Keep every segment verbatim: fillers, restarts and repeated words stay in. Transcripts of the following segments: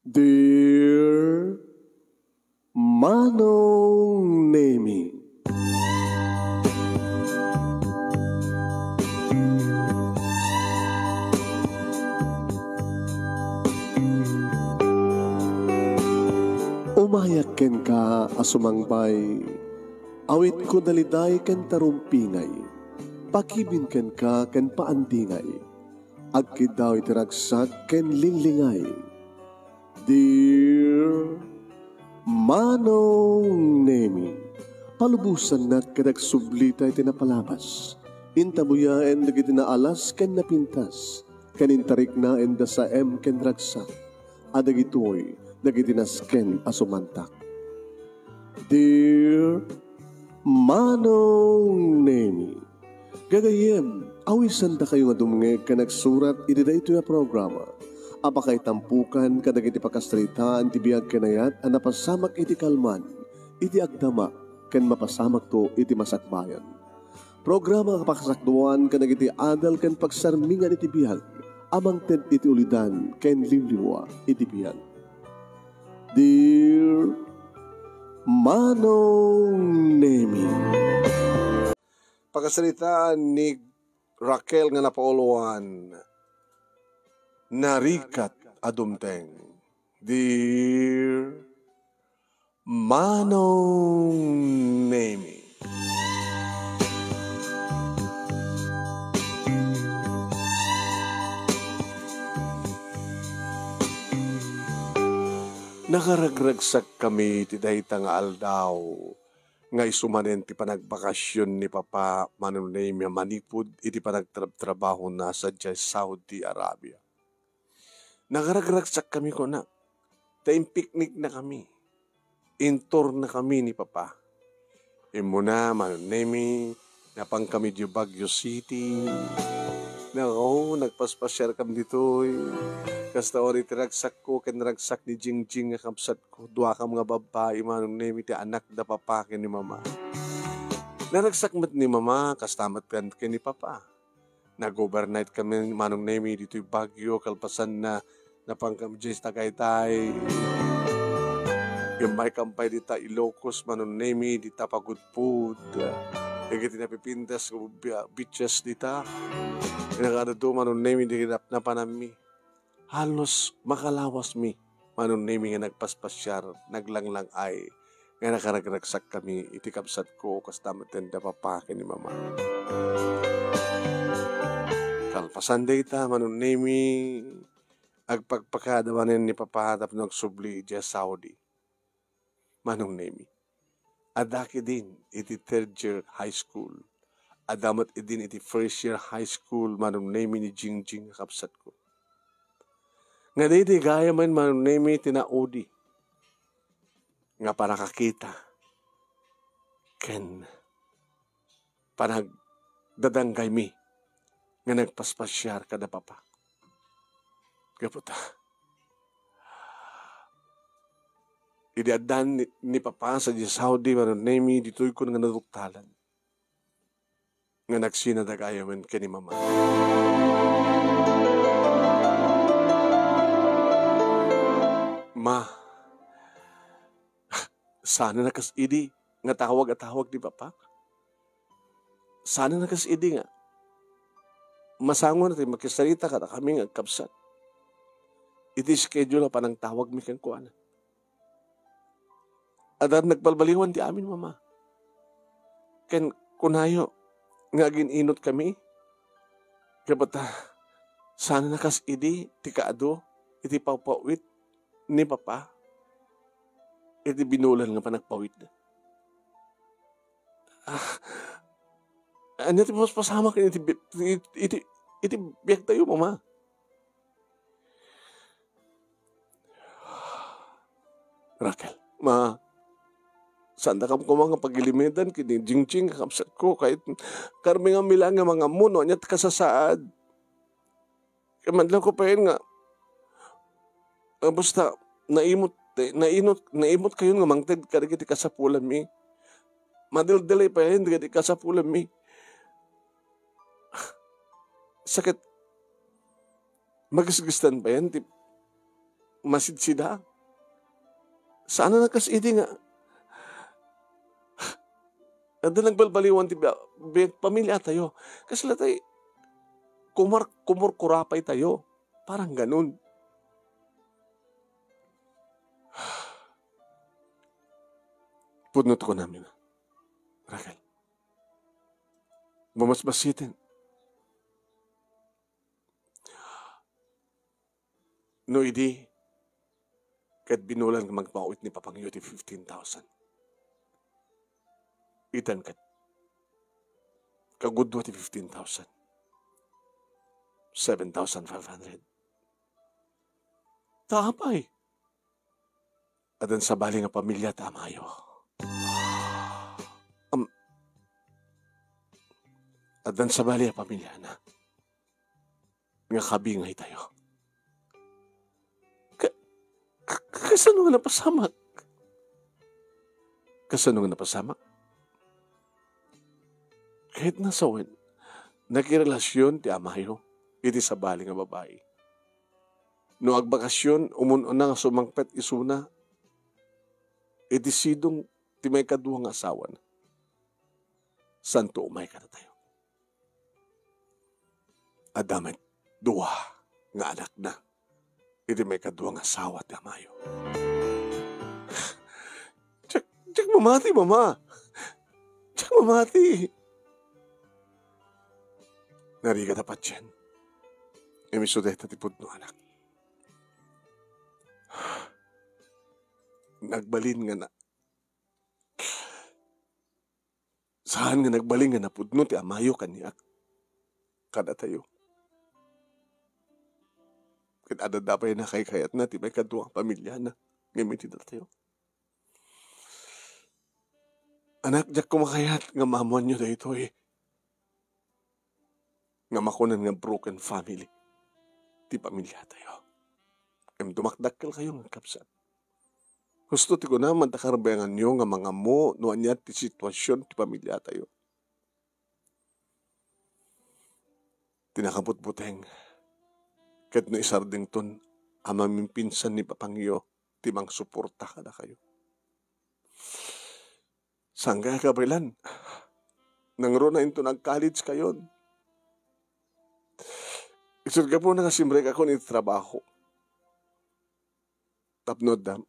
Dear Manong Nemi. Umayak kenka a sumangbay, awitko daliday ken tarumpingay, pakibin kenka ken paandingay, agkiddaw iti ragsak ken linglingay. Dear Manong Nemi, palubosannak ket agsublita iti napalabas. Intabuyaen dagiti naalas ken napintas, ken intariknaen da saem ken ragsak, a dagitoy dagiti nasken a sumantak. Dear Manong Nemi, gagayyem, awisandakayo nga dumngeg ken agsurat iti daytoy a programa a pakaitampokan kadagiti pakasaritaan ti biag ken ayat a napasamak iti kalman, iti agdama, ken mapasamakto iti masakbayan. Programa nga pakasakduan kadagiti adal ken pagsarmingan iti biag a mangted iti ulidan ken liwliwa iti biag. Dear Manong Nemi. Pakasaritaan ni Raquel nga napauluan, Narigat a Dumteng. Dear Manong Nemi. Nakaragragsakkami ti dayta nga aldaw nga isu manen ti panagbakasyon ni Papa Manong Nemi a manipud iti panagtrabtrabahona sadiay Saudi Arabia. Nakaragragsakkami, kunak, ta impikniknakami, intournakami ni Papa. Immuna, Manong Nemi, napankami idiay Baguio City. Nako, nagpaspasiarkam ditoy. Kasta uri ti ragsakko ken ragsak ni Jingjing nga kabsatko. Duakam nga babbai, Manong Nemi, ti anak da Papa ken ni Mama. Naragsak met ni Mama, kasta met ken, ken ni Papa. Nag-overnight kami, Manong Nemi, ditoy Baguio, kalpasanna, napankami idiay Tagaytay. Immaykam pay dita Ilocos, Manong Nemi, dita pagudpud. Dagiti napipintas nga bi-, beaches dita. Nakadudo, Manong Nemi, di napnapanammi. Halos makalawasmi, Manong Nemi, nga nagpaspasiar, naglanglang-ay, nga nakaragragsakkami iti kabsatko, kasta met ken da Papa ken ni Mama. Kalpasan dayta, Manong Nemi, agpakpakada manen ni Papa tapno agsubli idiay Saudi. Manong Nemi. Adda idin iti third year high school. Adda met idin iti first year high school, Manong Nemi, ni Jingjing nga kabsatko. Nga daydi gayamen, Manong Nemi, ti naudi nga panakakita ken panagdadanggaymi nga nagpaspasiar kada Papa. Gapu ta, idi addan ni, ni Papa sadiay Saudi, Manong Nemi, ditoy ko nga naduktalan nga nagsina da gayamen ken ni Mama. Ma, saan a kas idi nga tawag a tawag ni Papa? Saan a kas idi nga masango na ti makisarita kadakami nga agkabsat iti schedule a panangtawagmi kenkuana. Adda nagbalbaliwan ti amin, Mama. Ken kunayo nga agin-inot kami. Gapu ta, saan a kas idi ti kaadu iti pawpawit ni Papa iti binulan nga panagpawitna. Ah, ania ti paspasamak iti bi-, iti, iti, iti biagtayo, Mama? Raquel, Ma, saan dakam koma nga pagilimedan ken ni Jingjing nga kabsatko, ket karmi nga mila nga mangammo no ania ti kasasaad. Ket madlawko payen nga, ah, basta naimut, nainot, naimutkayon nga mangted kadagiti kasapulanmi. Madildelay payen dagiti kasapulanmi. Sakit, magisgistan payen ti masidsida. Saan a kas idi nga, adda nagbalbaliwan ti bia-, bi-, pamiliatayo. Kasla tay kumar-, kumurkurapay tayo. Parang ganun. Pudno ti kunam, Raquel. Bumasbasiten. No idi, ket binulan nga magpawit ni papangyo ti fifteen thousand. Itan ket, kagudua ti fifteen thousand. Seven thousand five hundred. Ta apay? Addan sabali nga pamilya ti amayo. Am-, addan sabali a pamilyana nga kabingay tayo. Ka-, ka-, kasano nga napasamak? Kasano nga napasamak? Kahit nasawen, nakirelasyon ti amayo iti sabali nga babai. No agbakasyon, umun-una nga sumangpet isuna iti sidong ti maikadua nga asawana. Santo umay kadatayo. Adda met dua nga anakna iti maikadua nga asawa ti amayo. Diak, diak mamati, Mama. Diak mamati. Narigat a patien. Isu dayta ti pudno, anak. Nagbalin nga na-, saan nga nagbalin nga napudno ti amayo kaniak, kadatayo. Ket adda pay nakaykayatna ti maikadua nga pamilyana ngem iti datayo. Anak, diak koma kayat nga maammoanyo daytoy, nga makunan nga broken family ti pamilyatayo. Ngem dumakdakkelkayo nga agkabsat. Husto ti kunam, adda karbayanganyo nga mangammo no ania ti situasion ti pamilyatayo. Ti nakabutbuteng, ket no isardengton a mamimpinsan ni papangyo ti mangsuporta kadakayo. Saan kaya kabaelan? Nangruna inton nag-college kayon. Isut' gapuna nga simrekakon iti trabaho. Tapno adda,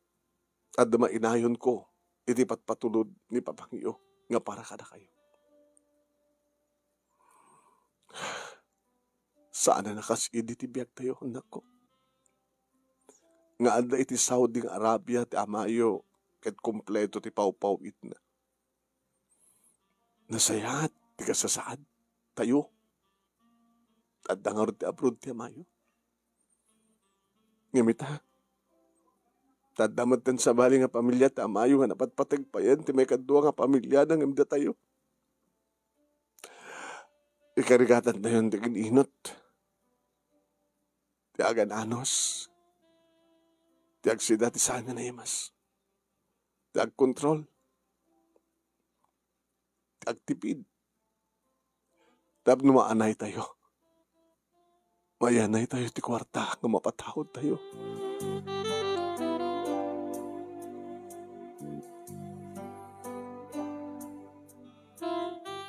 adda mainayonko iti patpatulod ni papangyo nga para kadakayo. Saan a kas idi ti biagtayo, annakko. Nga adda iti Saudi nga Arabia ti amayo ket kompleto ti pawpaw-itna. Nasayaat ti kasasaad tayo. Adda ngarud ti abroad ti amayo. Ngem ita, ta adda metten sabali nga pamilya ti amayo nga napatpateg payen ti maikadua nga pamilyana ngem datayo. Ikarigatan tayon ti gin-inut, ti agan-anos, ti agsida ti saan nga naimas, ti agkontrol, ti agtipid. Tapno maanay tayo. Mayanay tayo ti kuarta nga mapataud tayo.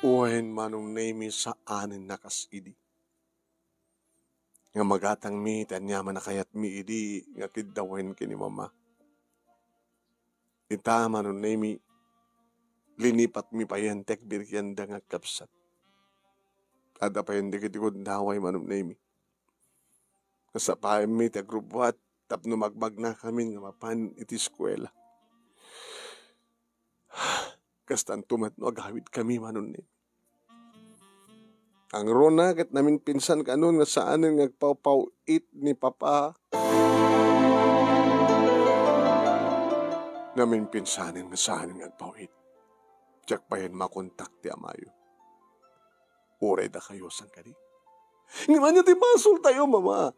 Wen, Manong Nemy, saanen a kas idi nga magatangmi ti aniaman a kayatmi idi nga kiddawen ken ni Mama. Ita, Manong Nemy, linipatmi payen ti agbirianda nga agkabsat. Adda payen dagiti gundaway, Manong Nemy. Nasapaenmi ti agrubbuat tapno magmagnakamin nga mapan iti eskuela. Kastanto met no agawidkami, Manong Nemy. Nangruna ket namimpinsan kanon nga saanen nga agpawpaw-it ni Papa. Namimpinsanen nga saanen nga agpaw-it. Diak payen makontak ti amayo. Uray dakayo sangkadi. Ngem ania ti basoltayo, Mama?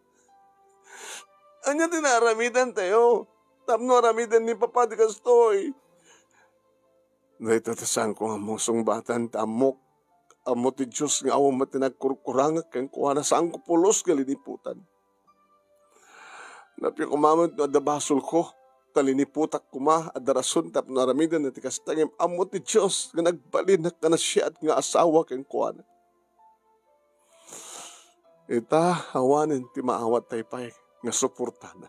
Ania ti naaramidantayo tapno aramiden ni Papa ti kastoy? Dayta ti saanko nga ammo sungbatan, ta ammok, ammo ti Dios nga awan met ti nagkurkurangek kenkuana, saanko pulos nga liniputan. Napno koma met no adda basolko, ta liniputak koma, adda rason tapno aramiden ti kasta, ngem ammo ti Dios nga nagbalinak nga naasiaat nga asawa kenkuana. Ita, awanen ti maawat tay pay nga suportana.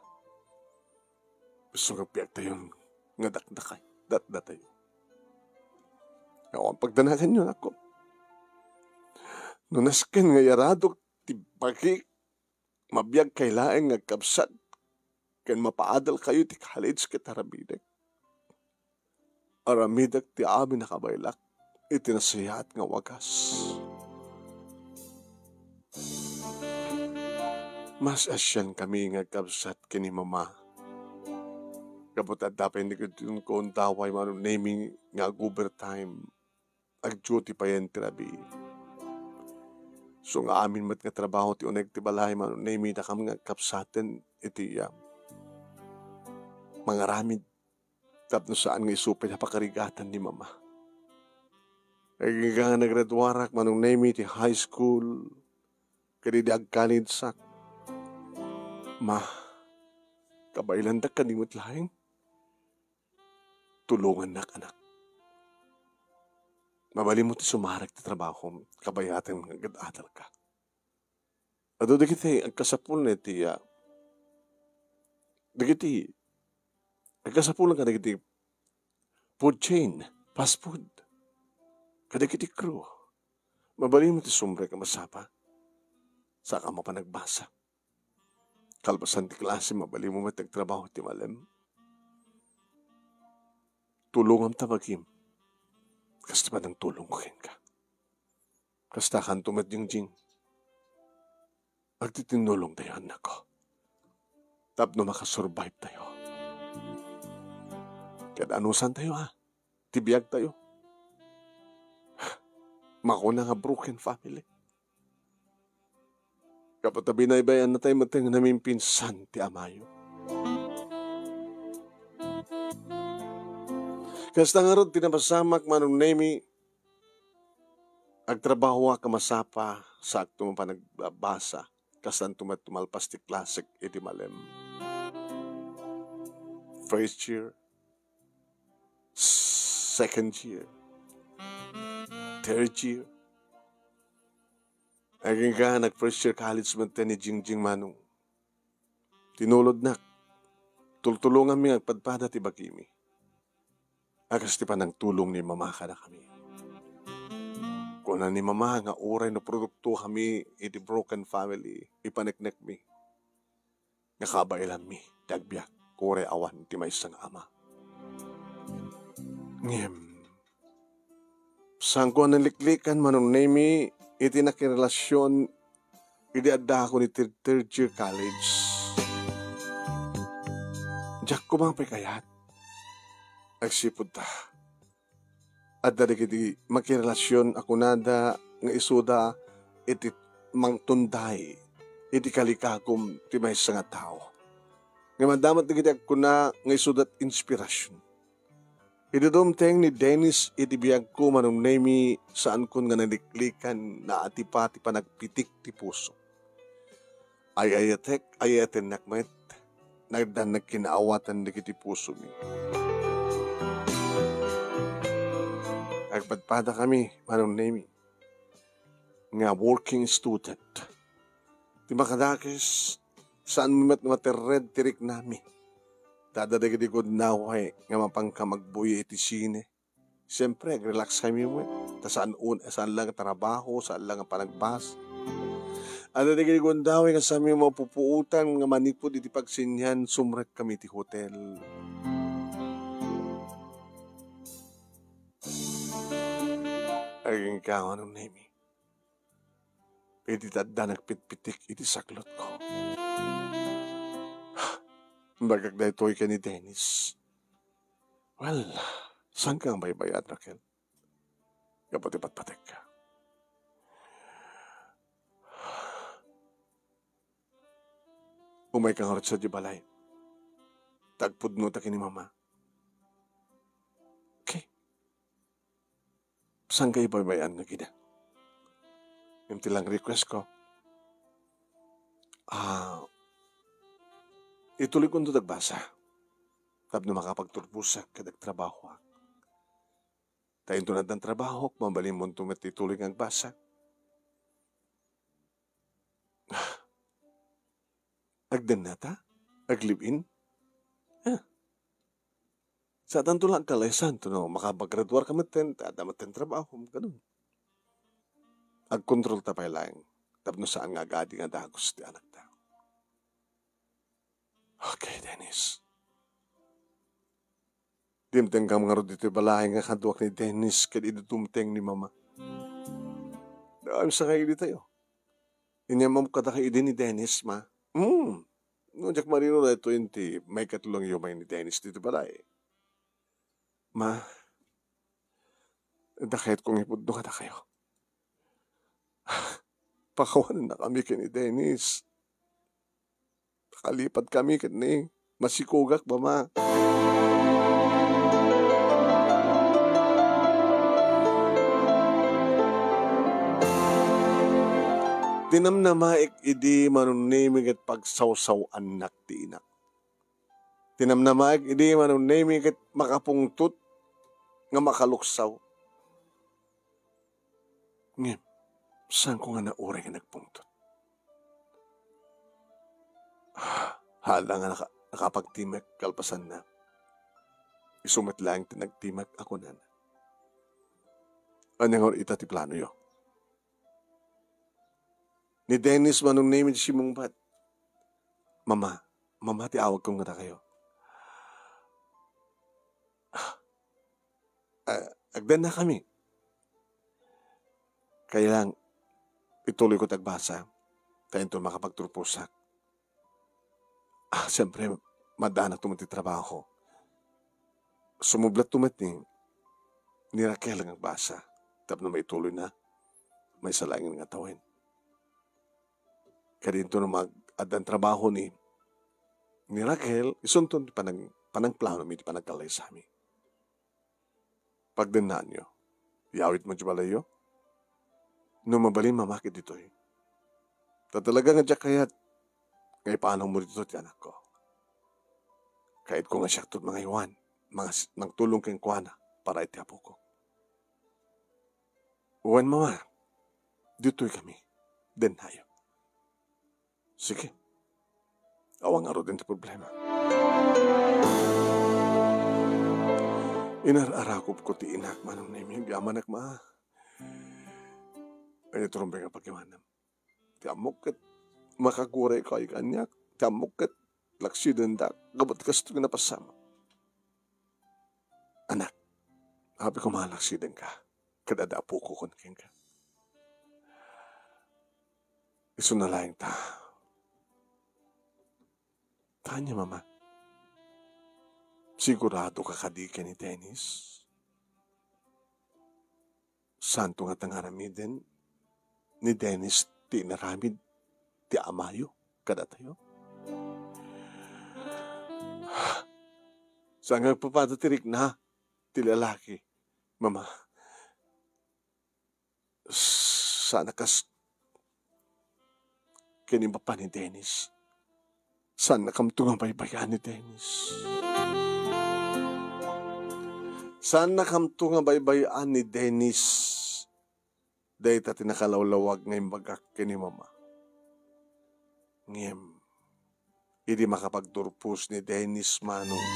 Isu nga agbiagtayon nga dakdakay, datdatayo. Awan pagdanaganyo, anakko. No nasken nga iyaradok ti bagik, mabiagkay laeng nga agkabsat, ken mapaadalkayo iti college ket aramidek. Aramidek ti amin a kabaelak iti nasayaat nga wagas. Maasiankami nga agkabsat ken ni Mama. Gapu ta adda pay ni Gudionko undaway Manong Nemi nga ag-overtime. Ag-duty payen ti rabii. Isu nga amin met nga trabaho ti uneg ti balay, Manong Nemi, dakam nga agkabsaten iti, ah, mangaramid tapno saan nga isu pay a pakarigatan ni Mama. Agingga nga naggraduarak, Manong Nemi, ti high school, ken idi agcollegeak, Ma, kabaelandak kadi met laeng. Tulongannak, anak. Mabalinmo ti sumarek ti trabahom, kabayaten nga agad-adalka. Adu dagiti agkasapulna iti, ah, dagiti agkasapulna kadagiti food chain, fast food, kadagiti crew. Mabalinmo ti sumrek a masapa. Saka mapanagbasa. Kalpasan ti klase, mabalinmo met agtrabaho iti malem. Tulongam ta bagim. Kasta pay nagtulongko kenka. Kasta kanto met, Jingjing. Agtitinnulongtayo, annakko. Tapno makasurvive tayo. Ket anusantayo, ha? Ti biagtayo. Makuna nga broken family. Gapu ta binaybay-annatayo met nga namimpinsan ti amayo. Kasta ngarud ti napasamak, Manong Nemi, agtrabahoak a masapa, saakto mapan nagbasa, kastanto met malpas ti klasek iti malem. First year, second year, third year. Agingga nag-first year college met ni Jingjing, Manong. Tinulodnak. Tultulonganmi nga agpadpada ti bagimi. A kas ti panangtulong ni Mama kadakami. Kuna ni Mama nga uray no produktokami iti broken family, ipaneknekmi nga kabaelanmi ti agbiag, uray awan ti maysa nga ama. Ngem, saanko a naliklikan, Manong Nemi, iti nakirelasion idi addaakon iti third year college. Diak koma pay kayat. Agsipud ta adda dagiti makirelasion a kunada nga isuda iti mangtunday iti kalikagum ti maysa nga tao. Ngem adda met dagiti agkuna nga isuda ti inspirasion. Idi dumteng ni Dennis iti biagko, Manong Nemi, saankon nga naliklikan, naatipa ti panagpitik ti puso. Ay-ayatek, ay-ayatennak met, nagdan nagkinaawatan dagiti pusomi. Agpadpadakami, Manong Nemi, nga working student. Ti makadakes, saanmi met materred ti riknami. Ta adda dagiti gundaway nga mapanka magbuya iti sine. Siyempre, agrelax kami met. Ta saan un-, saan la nga trabaho, saan la nga panagbas. Adda dagiti gundaway nga saanmi mapupuotan nga manipud iti pagsinian, sumrek kami iti hotel. Agingga, Manong Nemi. Idi ta adda nagpitpitik iti saklotko. Bagak daytoy ken ni Dennis. Well, saanka nga baybay-an, Raquel? Gapu ti patpatekka. Umayka ngarud sadiay balay. Ta agpudnota ken ni Mama. Okay. Saanka ibaybay-an nga agina. Ngem ti lang request ko, ah, Ituloykonto ti agbasa tapno makapagturposak ket agtrabahoak. Ta inton addan trabahok, mabalinmonto met ituloy nga agbasa. Agdennata? Aglive-in? Ah. Saantanto la agkallaysan no makapaggraduarka metten, ta adda metten trabahom, ganun. Agkontrolta pay laeng tapno saan nga agadi nga dagus ti anakta. Okay, Dennis. Dimtengkam ngarud ditoy balay nga kaduak ni Dennis ket idi dumteng ni Mama. Daan sa nga idi tayo. Inyam-am kadakayo idi ni Dennis, Ma. Hmm. No, diak marino daytoy ti maikatlo nga immay ni Dennis ditoy balay. Ma, dakayat kong ipudno kadakayo. Pakawanennakami ken ni Dennis. Nakalipad kami ket ni masikogak, Mama. Tinamnamaek idi manunemi ket pagsawsaw-annak ti inak. Tinamnamaek idi manunemi ket makapungtot nga makaluksaw. Ngem, saanko nga nauray nga nagpungtot? Hala nga naka-, nakapagtimek kalpasanna. Isu met laeng ti nagtimek a kunana, "Ania ngarud ita ti planoyo?" Ni Dennis manunemi ti simmungbat. "Mama, Mama ti awagko kadakayo." Ah, agdennakami. Kayatko ituloyko ti agbasa, ta inton makapagturposak. Ah, siyempre, madanto met ti trabaho. Sumublatto met ni, ni Raquel nga agbasa, tapno maituloyna, maysa laeng nga tawen. Kadi inton mag-, addan trabaho ni, ni Raquel, isunton ti panag-, panangplanomi ti panagkallaysami. Pagdennaanyo. Yawitmo ti balayyo. No mabalin, Mama, ket ditoy. Ta talaga nga diak kayat nga ipaanawmo ditoy ti anakko. Kayatko nga siakto ti mangaywan, mangas-, mangtulong kenkuana para iti apoko. Wen, Mama, ditoy kami. Dennayo. Sige. Awan ngaruden ti problema. Inar-arakupko ti inak, Manong Nemi, agyamanak, Ma. Ania ti rumbeng a pakiwanam? Ti ammok ket makaguray kayo kaniak. Ti ammok ket laksidendak gapu ti kastoy nga napasamak. Anak, apay koma a laksidenka ket adda apokon kenka. Isuna laeng ta. Ania, Mama? Siguradoka kadi ken ni Dennis? Saanto ngata nga aramiden ni Dennis ti inaramid ti amayo kadatayo? Saan nga agpapada ti rikna ti lalaki, Mama? Saan a kas ken ni Papa ni Dennis. Saannakamto nga baybay-an ni Dennis. Saannakamto nga baybay-an ni Dennis. Dayta ti nakalawlawag nga imbagak ken ni Mama. Ngem, idi makapagturpos ni Dennis Manong.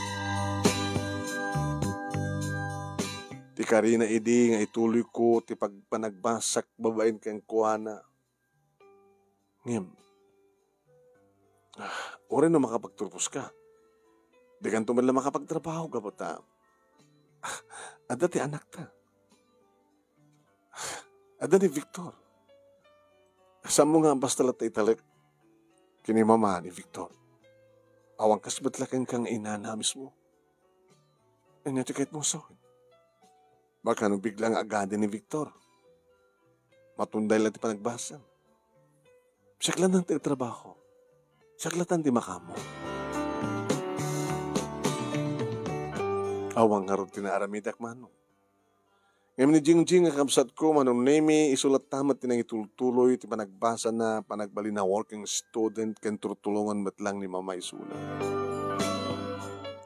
Ti karina idi nga ituloyko ti pagpanagbasak babaen kenkuana. Ngem, ah, uray no makapagturposka, dikanto met la makapagtrabaho gapu ta, ah, adda ti anakta. Adda ni Victor. Saanmo nga basta latta italek ken ni Mama ni Victor? Awan kas met la kenka nga inana a mismo. Ania ti kayatmo a sawen? Baka no bigla nga agadi ni Victor, matunday la ti panagbasam. Siak latta ti agtrabaho. Siak latta ti makaammo. Awan ngarud ti naaramidak, Manong. Ngem ni Jingjing a kabsatko, Manong Nemi, isu latta met ti nangitultuloy ti panagbasana, panagbalin a working student, ken turtulongan met lang ni Mama isuna.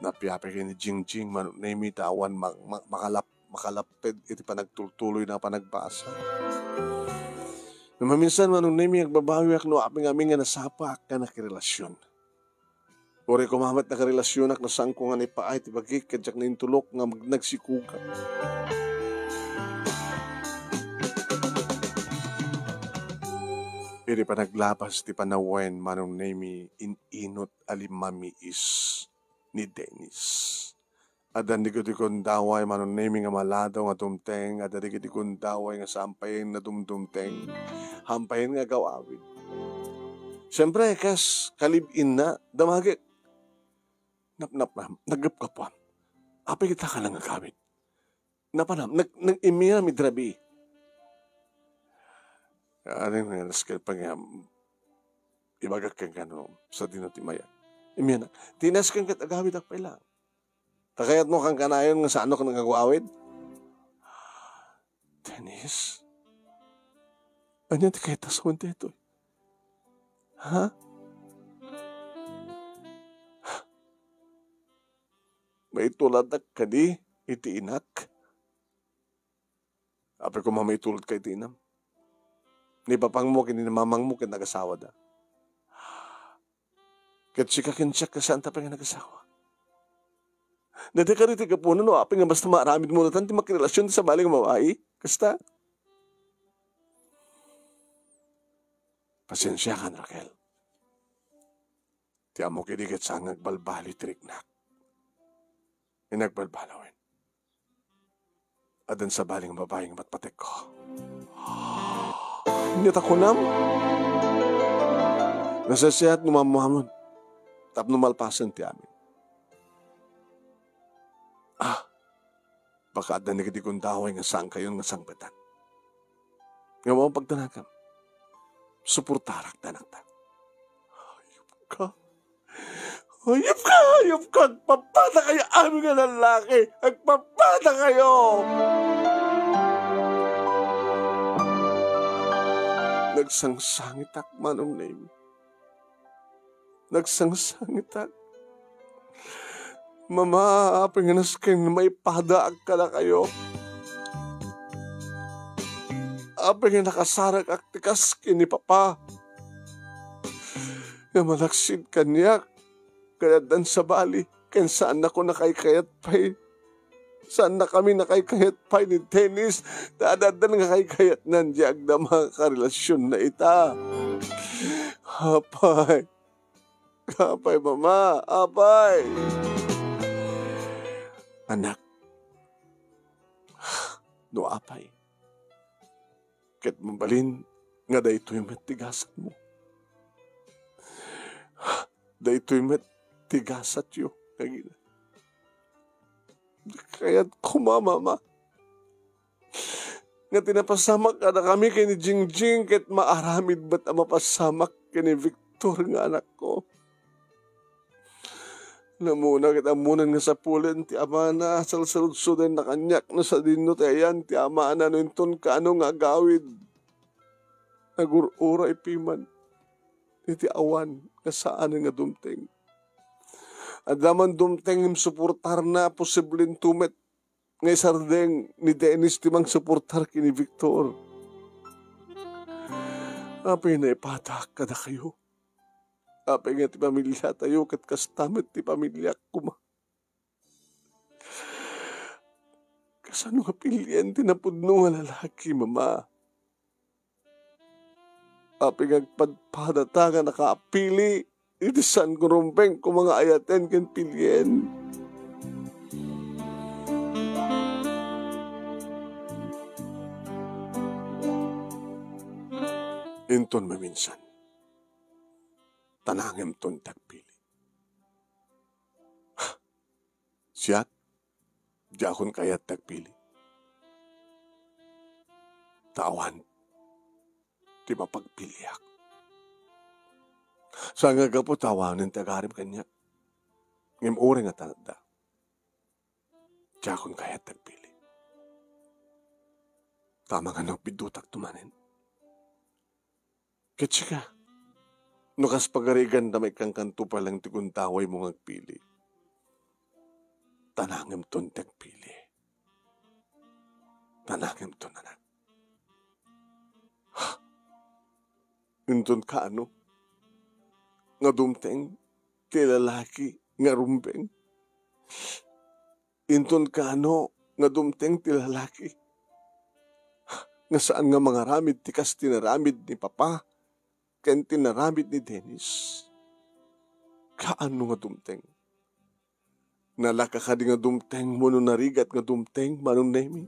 Napiapay ken ni Jingjing, Manong Nemi, ta awan mak-, mak-, makalap-, makalapped iti panagtultuloyna a panagbasa. Maminsan, Manong Nemi, agbabawiak no apay ngamin nga nasapaak nga nakirelasion. Uray koma met nakarelasionak no saanko nga naipaay ti bagik ken diak naintulok nga mag-, nagsikuga. Idi panaglabas ti panawen, Manong Nemi, in-inot a limamiis ni Dennis. Adda dagiti gundaway, Manong Nemi, nga maladaw nga dumteng, adda dagiti gundaway nga saan pay nadumdumteng, saan pay nga agaw-awid. Siempre, kas kalib-inna, damagek. Napnapnam, naggapgapuam. Apay ita ka lang agawid? Napanam, nag-, nag-, immiram idrabi. Aring nga nasken pa nga, ibagak ken kano, sa dino ti maya. Immiram, tinas ken ket agawidak pay lang. Ta kayatmo kan kanayon nga saanok nga agaw-awid? Dennis, ania ti kayatmo a sawen daytoy? Ha? Maituladak kadi iti inak? Apay koma maitulad ka iti inam? Ni papangmo ken ni mamangmo ket nagasawada. Ket sika ken siak, saan ta pay nga nagasawa. Dayta kadi ti gapuna no apay nga basta maaramidmo latta ti makirelasion ti sabali nga babai. Kasta. Pasensiakan, Raquel. Ti ammok idi ket saan nga agbalbaliw ti riknak. Inagbalbaliwen. Addan sabali nga babai nga matmatekko. Ania ta kunam? Nasayaat no maammuamon tapno malpasen ti amin. Ah, baka adda dagiti gundaway nga saankayon nga sangpetan. Ngem awan pagdanagam. Suportarak, anakta. Hayop ka. Hayop ka! Hayop ka! Agpapadakayo amin nga lallaki! Agpapadakayo! Nagsangsangitak, Manong Nemi. Nagsangsangitak. Mama, apay nga nasken nga maipadaak kadakayo? Apay nga nakasarekak ti kas ken ni Papa? Nga malaksid kaniak, ket addan sabali, ken saannako nakaykayat pay. Saannakami nakaykayat pay ni Dennis, ta adda nga kaykayatnan ti agdama a karelasionna ita. Apay, apay, Mama, apay. Anak, no apay, ket mabalin nga daytoy met ti gasatmo. Daytoy met ti gasatyo, kagina. Kayat koma, Mama, nga ti napasamak kadakami ken ni Jingjing ket maaramid met a mapasamak ken ni Victor nga anakko. Namuna ket ammonan nga sapulen ti amana, salsaludsodenna kaniak no sadino ti ayan ti amana no inton kaano nga agawid. Nagur-uray piman iti awan nga saanen nga dumteng. Adda man dumteng ngem suportarna, posiblento met nga isardeng ni Dennis ti mangsuportar ken ni Victor. Apay nga naipadaak kadakayo? Apay nga ti pamiliatayo ket kasta met ti pamiliak koma? Kasano nga pilien ti napudno nga lalaki, Mama? Apay nga agpadpadata nga nakaapili iti saan nga rumbeng koma nga ayaten ken pilien? Inton maminsan, ta nangemton ti agpili. Siak, diakon kayat ti agpili. Ta awan ti mapagpiliak. Saan nga gapu ta awanen ti agarem kaniak. Ngem uray nga ta-, da, diakon kayat ti agpili. Ta amangan no agpiddutakto manen. Ket sika, no kas pagariganda, maikankanto pay laeng ti gundawaymo nga agpili. Ta nangemton ti agpili. Ta nangemton, anak. Inton kaano nga dumteng ti lalaki nga rumbeng? Inton kaano nga dumteng ti lalaki nga saan nga mangaramid ti kas tinaramid ni Papa ken tinaramid ni Dennis? Kaano nga dumteng? Nalaka kadi nga dumteng wenno narigat nga dumteng, Manong Nemi?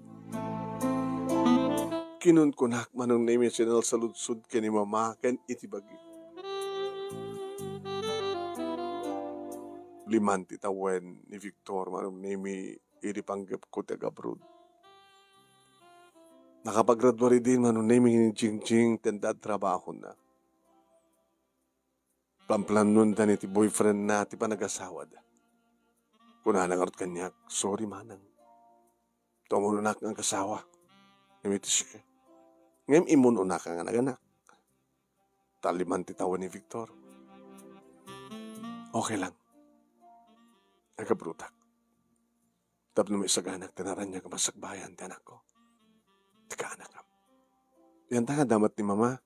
Kinunkunak, Manong Nemi, sinalsaludsod ken ni Mama ken iti bagi. Liman ti tawen ni Victor, Manong Nemi, idi panggepko ti agabroad. Nakapagradua idi, Manong Nemi, ni Jingjing ti adda trabahona. Planplanonda ni ti boyfriendna ti panagasawada. Kunana ngarud kaniak, "Sorry, manang. Tumunonak nga agasawa. Ngem iti sika. Ngem imunonak nga naganak." Taliman ti tawen ni Victor. "Okay lang. Agabroadak. Tapno maisaganak ti naraniag a masakbayan ti anakko. Ti kaanakam." Yan ta nga damat ni Mama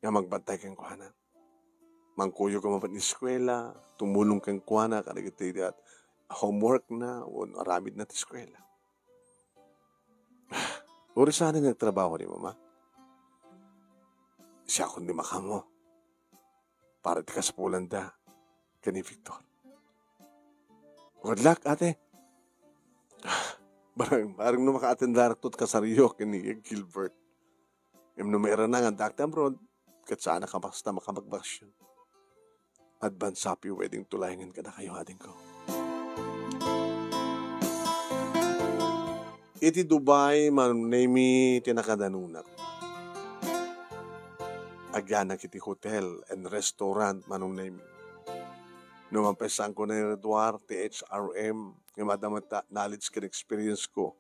nga magbantay kenkuana. Mangkuyog a mapan eskuela, tumulong kenkuana kadagiti homework na, wenno aramid na ti eskuela. Uri saan nga agtrabaho ni Mama. Siakon di makamo para ti kasapulanda ken ni Victor. Good luck, ate. Barang, barang no makaatendarakto ti kasaryo ken ni Gilbert. Ngem no mairana nga addaak ti abroad, ket saanak a basta makapagbagasyon. Advance happy wedding to laengen kadakayo, adingko. Iti Dubai, Manong Nemi, ti nakadanunak. Agyanak iti hotel and restaurant, Manong Nemi. No mampaisangko na ni Eduard, ti H R M, nga madamata knowledge ken experience ko.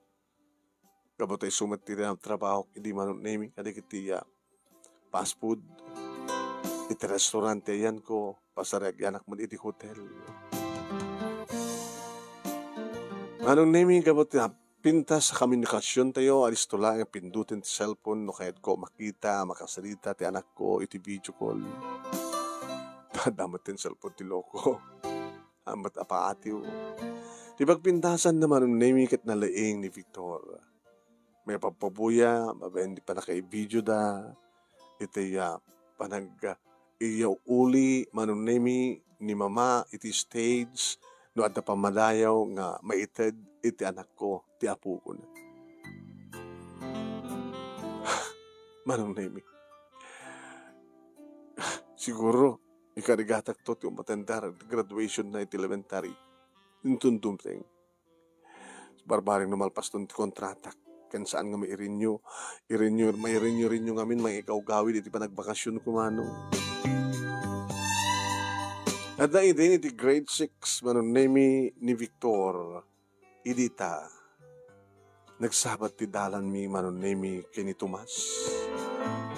Gapu ta isu met ti trabahok idi, Manong Nemi, kadagiti, ah, fast food. Iti restaurant ti ayanko, pasariagyanak met iti hotel. Manong Nemi, gapu ta pintas a komunikasiontayo, alisto laeng a pindutin ti cellphone no kayatko makita, makasarita ti anakko iti video call. Adda met ti cellphone ti loko. Ammet a paatiw. Ti pagpintasanna, Manong Nemi, ket nalaing ni Victor. Maipagpabuya babaen ti pannakaibideoda iti, ah, panag-, ah, iyauli, Manong Nemi, ni Mama iti stage no adda pammadayaw nga maited iti anakko, ti apokon. Manong Nemi, siguro, ikarigatakto ti umatendar iti graduation na iti elementary. Inton dumteng. Barbareng no malpaston ti kontratak, ken saan nga mairenew, irenew, mairenew-renew ngamin, mangigawgawid iti panagbakasionko, Manong. Adda idin iti grade six, Manong Nemi, ni Victor. Idi ta, nagsabat ti dalanmi, Manong Nemi, ken ni Tomas.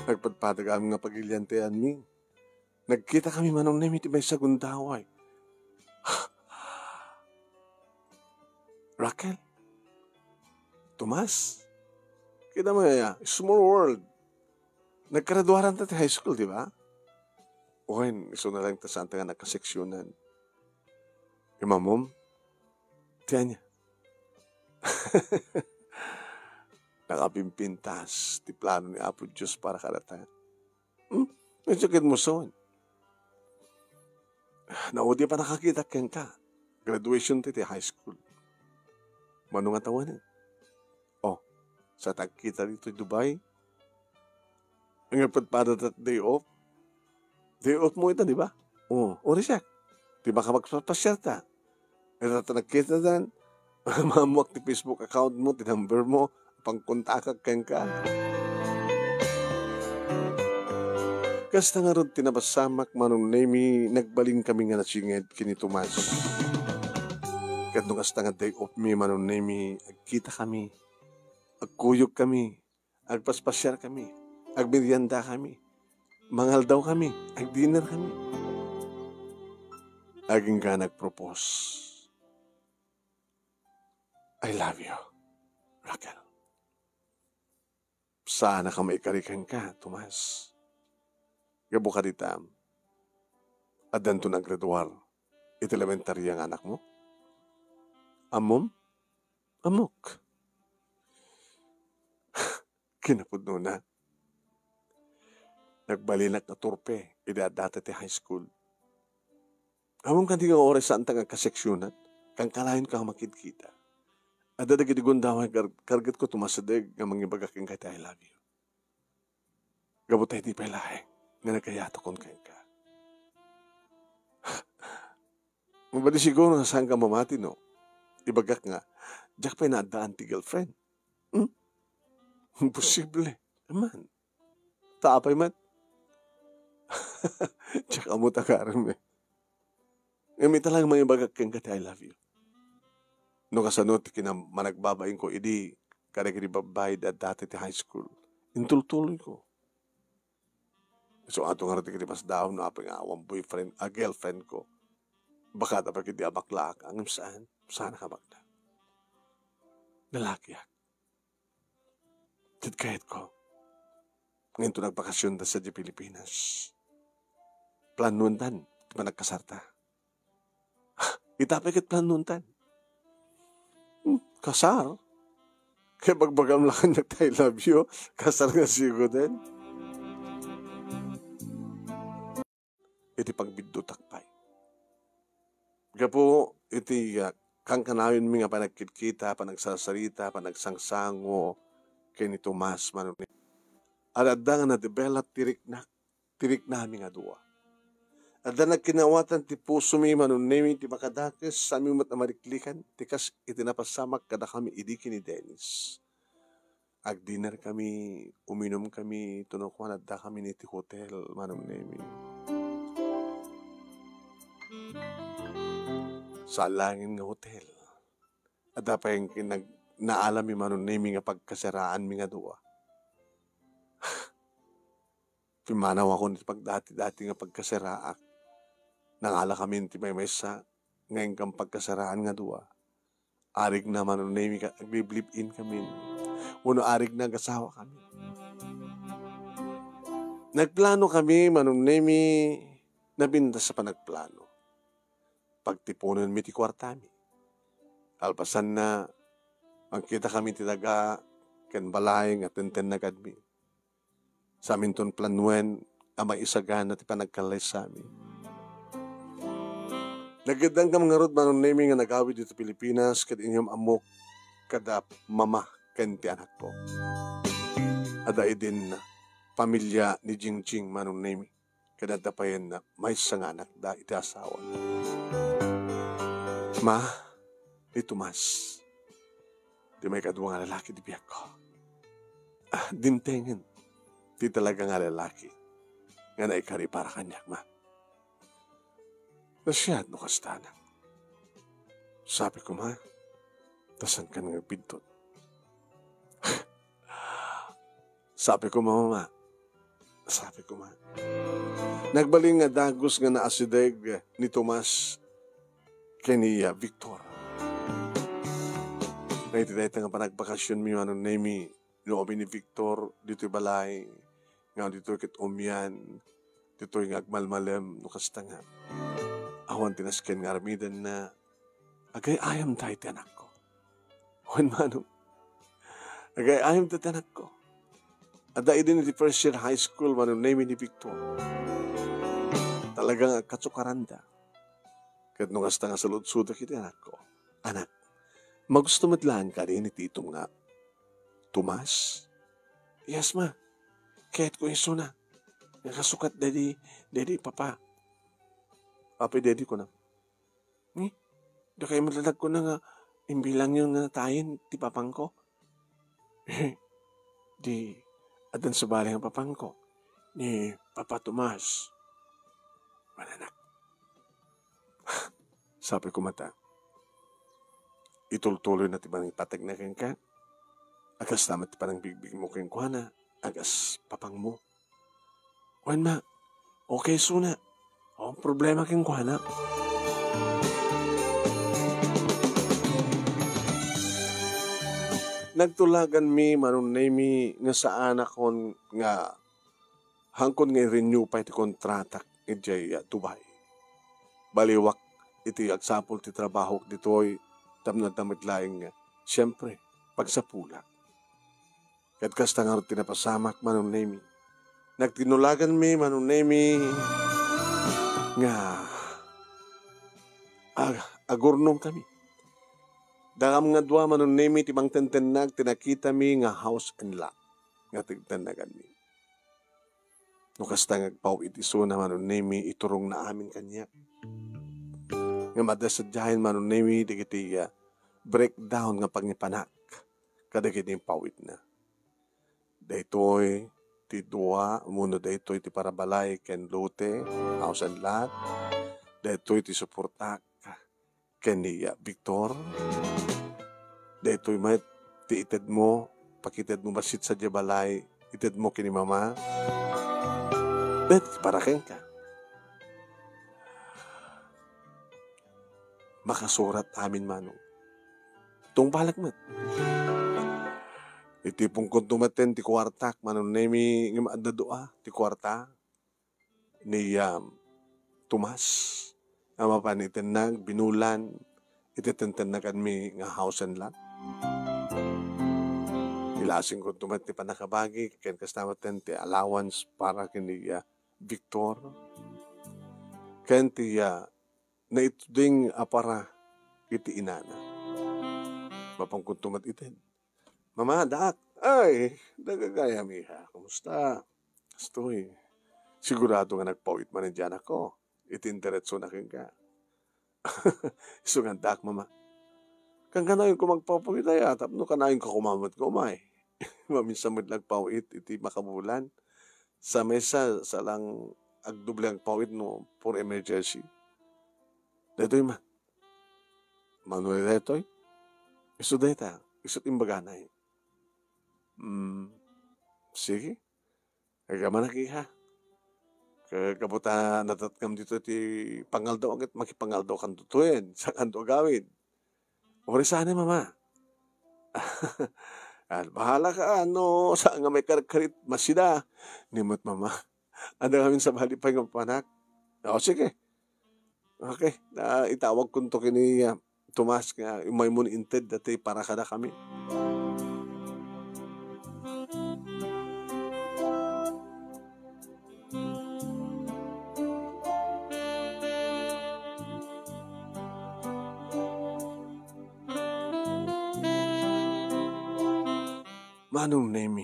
Nagpadpadag amin nga pagilian ti ayanmi. Nagkitakami, Manong Nemi, iti maysa a gundaway. Raquel? Tomas? Kita mo ya, small world. Naggraduaranta ti high school, di ba? Wen, isuna laeng ta saanta nga nagkaseksionan. Imamom? Ti ania? Nakapimpintas ti plano ni Apo Dios para kadata. Hmm? Isu ket muson. Naudi a pannakakitak kenka. Graduation ti, ti high school. Mano nga tawen? Oh, sa tagkita ditoy Dubai. Nga padpada ta day off. Day off mo ita, di ba? Oh, uri siak. Di ba ka magpapasiar ta? Ita ta nagkita dan. Maammoak ti Facebook account mo, ti number mo, pangkontakak kenka. Kasta ngarud ti napasamak, Manong Nemi, nagbalinkami nga nasinged ken ni Tomas. Ket no kasta nga day off mi, Manong Nemi, agkitakami, agkuyogkami, Agpaspasiarkami, agmeriendakami, mangaldawkami, agdinerkami. Agingga nagpropose, "I love you, Raquel." Saannak a maikari kenka, Tomas. Gapu kadita, addanto naggraduar iti elementaria nga anakmo? Ammom? Ammok. Kinapudnona, nagbalinak a turpe idi addata ti high school. Ammom kadi nga uray saanta nga agkaseksionan, kankanayon ka nga makidkita. Adda dagiti gundaway kar-, kargetko tumasedeg nga mangibaga kenka iti "I love you." Gapu ta idi pay laeng nga nagayatokon kenka. Mabalin siguro nga saanka mamati no ibagak nga diak pay naaddaan ti girlfriend. Hmm? Imposible. Aman. Ta apay met? Diak ammo ta agarem, eh. Ngem ita lang mangibagak kenka ti "I love you." No kasano ti kinamanagbabainko idi kadagiti babbai ti addata iti high school, intultuloyko. Isu ato ngarud ti kinimasdaw no apay nga awan boyfriend a girlfriendko. Baka ta pay ketdi a baklaak, ngem saan, saan a kabakla. Lalakiak. Ket kayatko nga inton agbakasionta sadiay Pilipinas, planuentan ti panagkasarta. Ita pay ket planuentan. Hmm, kasar? Kay bagbagam la kaniak ti "I love you," kasar nga siguden. Iti pagbiddutak pay. Gapu iti, ah, kankanayonmi nga panagkitkita, panagsarsarita, panagsangsango ken ni Tomas Manunemi. Adda nga na-develop ti riknak, ti riknami nga dua. Adda nagkinawatan ti pusomi Manunemi ti makadakes, sami met a mariklikan ti kas iti napasamak kadakami idi ken ni Dennis. Agdinerkami, uminumkami, tapno kuan addakami iti hotel, Manunemi. Saan laengen nga hotel. Adda pay kinag-, naalami Manunemi nga pagkasaraanmi nga dua. Pimmanawakon iti pagdati-dati nga pagkasaraak. Nangalakamin ti maymaysa nga inkan pagkasaraan nga dua. Arigna Manunemi ket aglive-live-in kami. Wenno arigna agasawakami. Nagplanokami Manunemi, napintas a panagplano. Pagtiponenmi ti kuartami. Kalpasanna, magkitakami ti daga ken balay nga tentennaganmi. Saminton planuen a maisagana ti panagkallaysami. Nagiddankam ngarud Manunemi nga nagawid ditoy Pilipinas ket inyam ammok kada mama ken ti anakko. Adda idin pamilia ni Jingjing Manunemi ket adda payen maysa nga anakda iti asawa. Ma, ni Tomas, ti maikadua nga lalaki ti biagko. Ah, dimtengen ti talaga nga lalaki nga naikari para kaniak, ma. Nasayaat no kasta, anak. Sabi ko, ma, ta saankan nga agbiddut. Sabi ko, ma, ma, sabi ko, ma. Nagbalin nga dagus nga naasideg ni Tomas ken ni, ah, Victor. Nga iti dayta nga panagbakasionmi, Manunemi, no amin ni Victor ditoy balay, nga ditoy ket umian, ditoy nga agmalmalem, no kasta nga awan ti nasken nga aramidenna, agay-ayamta iti anakko. Wen, Manong, agay-ayamta iti anakko. Adda idin iti first year high school, Manunemi, ni Victor. Talaga nga agkatsukaranda. Ket no kasta nga saludsodek iti anakko, "Anak, magusto met laeng kadi ni titom nga Tomas?" "Yes, ma. Kayatko isuna. Nga kasukat daydi, daydi papa." Apay daydi kuna, "Ni, dakayo met la nagkuna nga imbilangyo nga natayen ti papangko?" "Di, addan sa balay nga papangko, ni Papa Tomas." "Mananak," sabi ko met, "itultuloy na ti mangipategna kenka. A kasta met ti panangbigbigmo kenkuana, a kas papangmo. Wen ma, okay isuna. Awan problema kenkuana. Nagtulaganmi, Manong Nemy, nga saanakon nga hangkon nga i-renew pay ti kontratak idiay, ah, Dubai. Baliwak iti agsapul ti trabahok ditoy tapno adda met laeng nga, siempre, pagsapulak. Ket kasta ngarud ti napasamak, Manong Nemy. Nagtinulaganmi, Manong Nemy, nga ag-, agurnongkami. Dakam nga dua, Manong Nemy, ti mangtentennag ti nakitami nga house and lot nga tintennaganmi. No kasta nga agpaw-it isuna, Manong Nemy, iturongna amin kaniak. Ngem adda sadiaen, Manong Nemy, dagiti, ah, breakdown nga pangipanak kadagiti impaw-itna. Daytoy ti dua, wenno daytoy ti parabalay ken lote, house and lot. Daytoy ti suportak ken ni, ah, Victor. Daytoy met ti itedmo, pakitedmo bassit sadiay balay, itedmo ken ni Mama. Daytoy ti para kenka. Makasurat amin, Manong. Tungpalek met. Itiponkonto metten ti kuartak, Manong Nemy, ngem adda dua ti kuarta ni, um, Tomas a mapan itennag, binulan iti tentennaganmi nga house and lot. Ilasingkonto met ti pannakabagi ken kasta metten ti allowance para ken ni, uh, Victor ken ti, uh, naituding a para iti inana. Mapankonto met ited. Mama, daak. Ay, dagagayam, iha. Kumusta? Kastoy. Sigurado nga nagpaw-it manen ti anakko iti indiretsona kenka. Isu nga daak, Mama. Kankanayon ko magpaw-it aya, tapno kanayon ka kumamat nga umay. Maminsan met nagpaw-it iti makabulan. Sa maysa, sa lang agdoble agpaw-it no for emergency. Daytoy, Ma. Mano daytoy? Isu dayta, isu't imbaganay. Hmm, sige. Agamanak, iha. Ka-, kabta natatngam ditoy ti pangaldaw, ket makipangaldaw kanto toyen, sa kanto agawid. Uray saan, Mama. Ah, bahala ka, no, saan nga maikarkarit, masida. Ni met, Mama. Adda ngamin sabali pay nga papanak. O, sige. Okay, ah, itawagkonto ken ni, ah, Tomas nga umaymo inted daytoy para kadakami. Manong Nemy,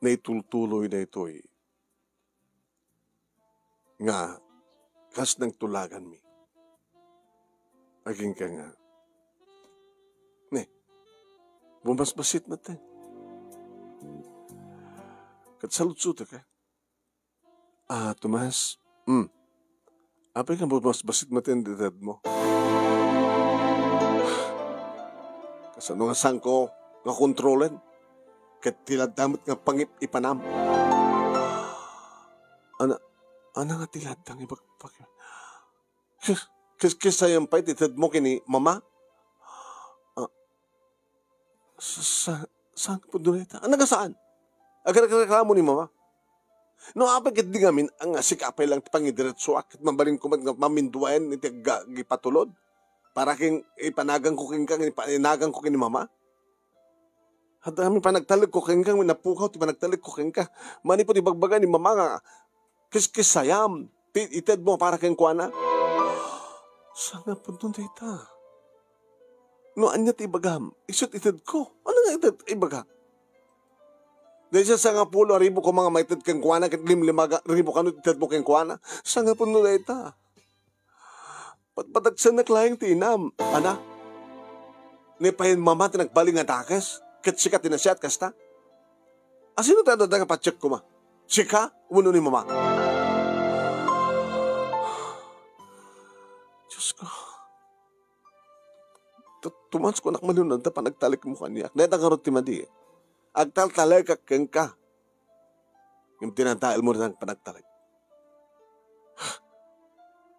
naitultuloy daytoy nga kas nagtulaganmi. Agingga nga, ne, bumasbasit met. Ket saludsotek, eh. Ah, Tomas, hmm. Apay nga bumasbasit met ti edadmo? Kasano nga saanko nga kontrolen? Ket ti ladda met nga pangip-ipanam. Ana, ana nga ti ladda nga ibagbaga? Kes, kes, kes sayan pay ti tedmo ken ni Mama? Ah, sa, sa, saan pudno dayta? Ania nga saan? Agrekreklamo ni Mama. No apay ket di ngamin, nga sika pay lang ti pangidiretsoak, ket mabalinko met nga maminduaen iti agga-, agipatulod. Para ken ipanaganko kenka, ipanaganko ken ni Mama. Adda ngamin panagtalekko kenka, napukaw ti panagtalekko kenka. Manipud ibagbaga ni Mama nga, kiskisayam, ti itedmo para kenkuana. Saan nga pudno dayta? No ania ti ibagam, isu't itedko. Ania nga ited, ibaga? Dayta sangapulo a ribu koma nga maited kenkuana, ket limlima ribu kano ti itedmo kenkuana. Saan nga pudno dayta? Patpataksannak laeng ti inam. Ana? Ni payen Mama ti nagbalin nga dakes, ket sika ti nasiat kasta? Asino ti adda nga patiek koma? Sika wenno ni Mama? Diyos ko. Tu-, Tomas, kunak man, no adda panagtalekmo kaniak. Dayta ngarud ti madi. Agtaltalekak kenka. Ngem tinadaelmo ti panagtalek.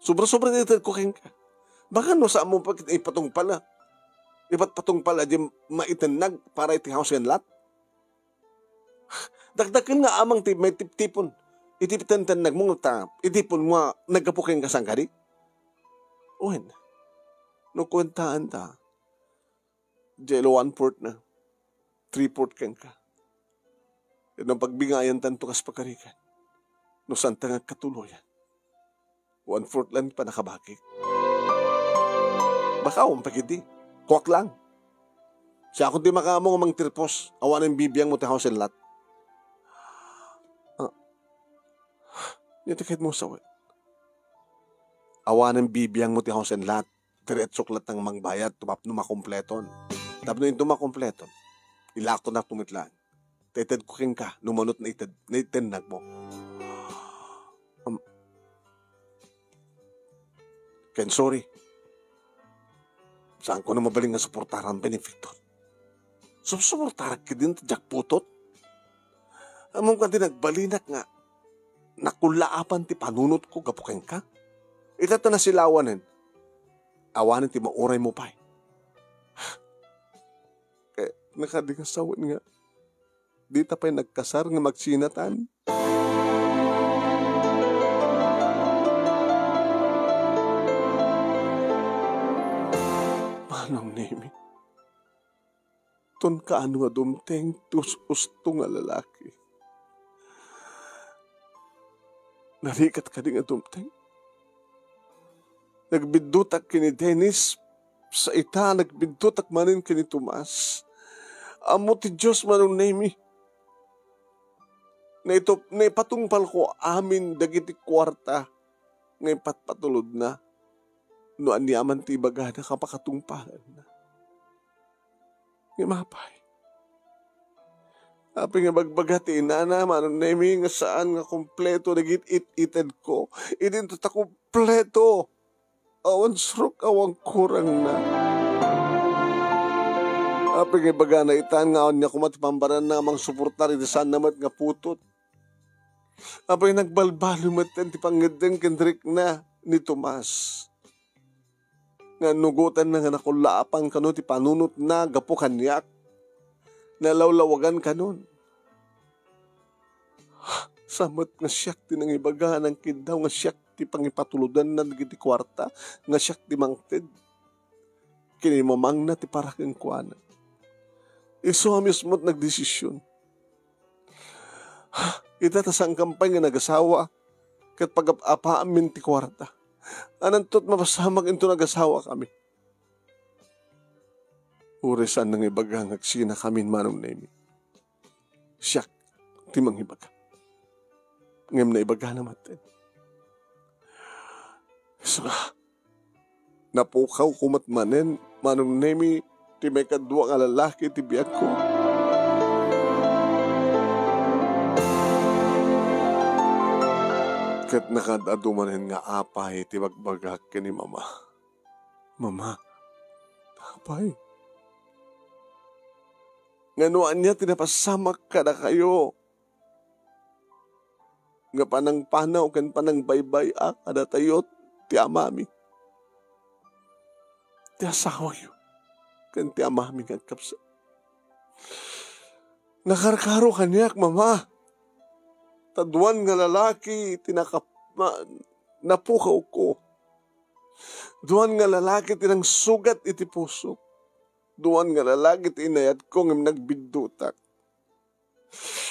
Sobra-sobra ti itedko kenka. Baka no saan mo pa ipatungpal, a. Ipatpatungpal a di maitennag para iti house and lot. Dakdaken nga amang ti maitiptipon iti tentennagmo ta itipon mo a naggapu kenka saan kadi? Wen, no kuentaen ta, diay la one-fourth na, three-fourth kenka. Ket no pagbingayan tanto kas pagarigan, no saan ta nga agkatuloyan, one-fourth lang ti panakabagik. Baka awan pa ketdi. Kuak lang. Siakon ti makaammo nga mangtirpos, awanen bibiangmo ti house and lot. Ah. Nia ti kayatmo sawen. Awanen bibiangmo ti house and lot. Diretsok latta nga mangbayad, tapno makompleton. Tapno inton makompleton, ilakonak met laeng. Ta itedko kenka, no mano't naited-, naitennagmo. Um, Ken, sorry. Saanko na mabalin nga suportaran, Benefactor. Susuportarak ketdin ta diak putot. Ammom kadi nagbalinak nga nakullaapan ti panunotko gapu kenka? Ita ta nasilawanen, awanen ti mauraymo pay. Ket nakadi nga sawen nga dita pay nagkasar nga magsinatan. Manong Nemi, ton kaano nga dumteng ti us-usto nga lalaki. Narigat kadi nga dumteng? Nagbiddutak ken ni Dennis, sa ita, nagbiddutak manen ken ni Tomas. Ammo ti Dios, Manong Nemi. Naitup-, naipatungpalko amin dagiti kuarta nga impatpatulodna no aniaman ti ibagana nga pakatungpalanna. Ngem apay? Apay nga ibagbaga ti inana, Manong Nemi, nga saan nga kompleto dagiti it-itedko? Idinto ta kompleto. Awan surok, awan kurangna. Apay nga ibagana itan nga awan niya koma ti pambaranna nga mangsuportar iti saanna met nga putot? Apay nagbalbaliw metten ti pangngeddeng ken rikna ni Tomas? Nga nugotanna nga nakullaapan kano ti panunotna gapu kaniak. Nalawlawagan kanon. Sa met nga siak ti nangibaga, nangkiddaw nga siak ti pangipatulodanna dagiti kuarta, nga siak ti mangted ken ni mamangna ti para kenkuana. Isu a mismo ti nagdesision. Ita ta saankam pay nga nagasawa, ket pagap-apaammin ti kuarta. Ananto ti mapasamak inton agasawakami? Uray saan nangibaga nga agsinakamin, Manong Nemi. Siak ti mangibaga. Ngem naibagana met. Isu nga, napukawko met manen, Manong Nemi, ti maikadua nga lalaki ti biagko. Ket nakaad-adu manen nga apay ti bagbagak ken ni Mama. Mama, apay? Ngano ania ti napasamak kadakayo nga panangpanaw ken panangbaybay-a kadatayo ti amami, ti asawayo, ken ti amami nga agkabsat? Nakarkaro kaniak, Mama, ta duan nga lalaki ti nakap-, ma-, napukawko. Duan nga lalaki ti nangsugat iti pusok. Duan nga lalaki ti inayatko ngem nagbiddutak.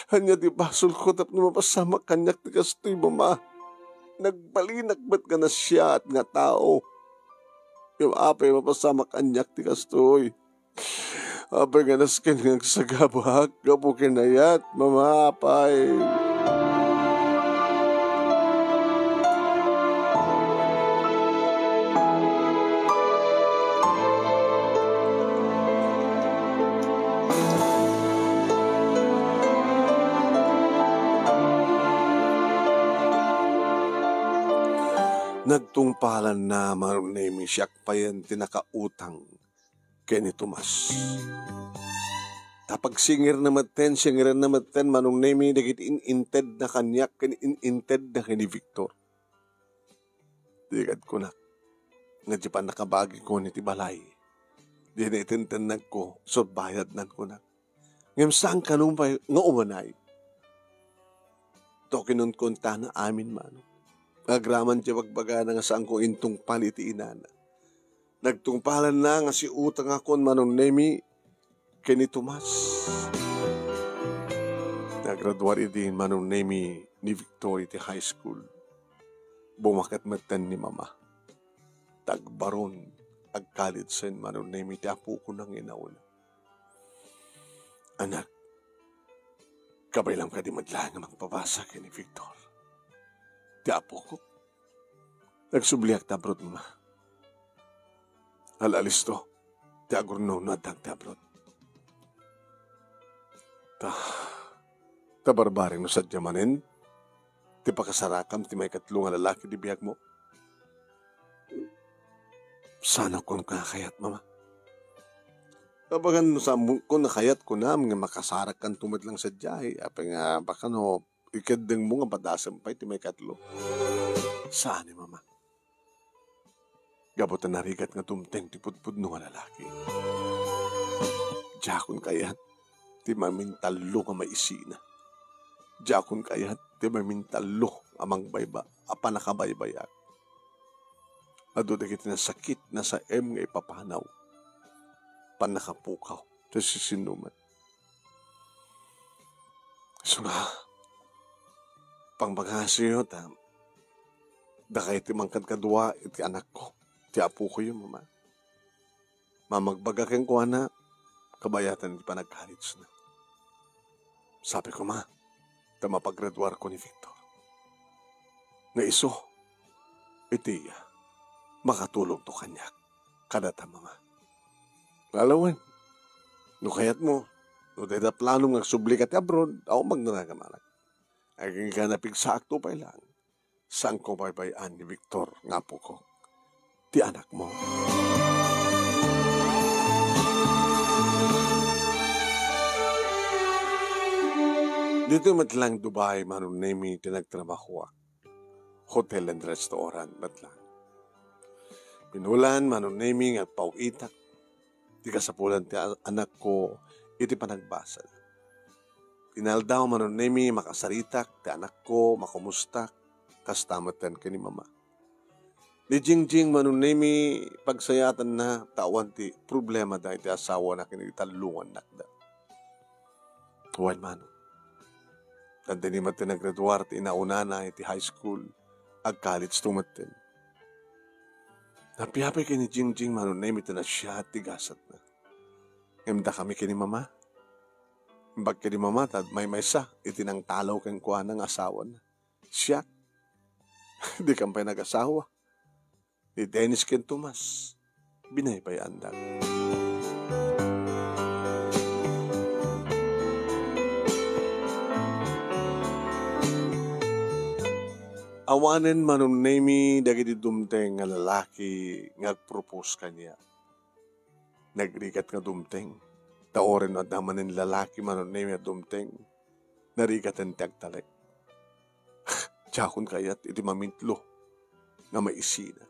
Ania ti basolko tapno mapasamak kaniak ti kastoy, Mama? Nagbalinak met nga nasiaat nga tao. Ngem apay mapasamak kaniak ti kastoy? Apay nga nasken nga agsagabak gapu ken ayat, Mama, apay? Nagtungpalanna, Manong Nemi, siak payen ti nakautang ken ni Tomas. Ta pagsingirna metten, singirenna metten, Manong Nemi, dagiti in-intedna kaniak ken in-intedna ken ni Victor. Di kad kunak, nga di pannakabagiko iti balay, dina itentennagko, isu bayadnan kunak. Ngem saan kano pay nga umanay. To kinunkuntana amin, Manong. Agraman ti bagbagana nga saanko intungpal iti inana. Nagtungpalanna nga siutangakon, Manong Nemi, ken ni Tomas. Nagraduar idi, Manong Nemi, ni Victor iti high school. Bumaket metten ni Mama. Tagbaron, agkalit sen, Manong Nemi, ti apokon nga inauna. Anak, kabaylam kadi met laeng nga mangpabasa ken ni Victor? Ti apokok. Nagsubliak ti abroad, Mama. Al-alisto ti agurnong no addaak ti abroad. Ta, ta barbareng no sadiay manen ti pakasarakam ti maikatlo nga lalaki ti biagmo. Saan a kunam a kayat, Mama? Abagan no saan a kunam a kayat, kunam nga makasarakkanto met laeng sadiay, apay nga baka no ikeddengmo nga padasem pay ti maikatlo. Saan, Mama. Gapu ta narigat nga dumteng ti pudpudno nga lalaki. Diakon kayat ti mamintallo nga maisina. Diakon kayat ti mamintallo a mangbayba-, a pannakabaybayak. Adu dagiti nasakit, nasaem nga ipapanaw. Pannakapukaw, ta sisinoman. Isu nga, pangpangasiyo ta, dakay ti mangkadkadua iti anakko, ti apokoyo, Mama. Mamagbaga kenkuana, kabayatan ti panagkalitesna. Sabi ko, Ma, ta mapagraduarko ni Victor. Nga isu, iti iya, makatulongto kaniak, kadata, Mama. Alawen, no kayatmo, no dayta planom nga agsublika ti abroad, awan magdanagam, anak. Agingga napigsaakto pay laeng. Saanko baybay-an ni Victor nga apokok, ti anakmo. Ditoy met laeng Dubai, Manong Nemi, ti nagtrabahoak. Hotel and restaurant met laeng. Pinulan, Manong Nemi, nga agpaw-itak ti kasapulan ti a-, anakko iti panagbasol. Inaldaw, Manong Nemi, makasaritak ti anakko, makumustak, kasta metten ken ni Mama. Ni Jingjing, Manong Nemi, pagsayaatanna, ta awan ti problemada iti asawana ken iti tallongannakda. Wen, Manong. Adda ni metten nagraduar ti inaunana iti high school, agkaletsto metten. Napiapay ken ni Jingjing, Manong Nemi, ta nasiaat ti gasatna. Ngem dakami ken ni Mama. Imbag ken ni Mama, ta maymaysa iti nangtalaw kenkuana nga asawana. Siak, dikam pay nagasawa. Ni Dennis ken Tomas, binaybay-andak. Awanen, Manong Nemi, dagiti dumteng nga lalaki nga agpropose kaniak. Nagrigat nga dumteng. Ta uray no adda manen lalaki, Manong Nemi, a dumteng, narigaten ti agtalek. Diakon kayat iti mamitlo nga maisina.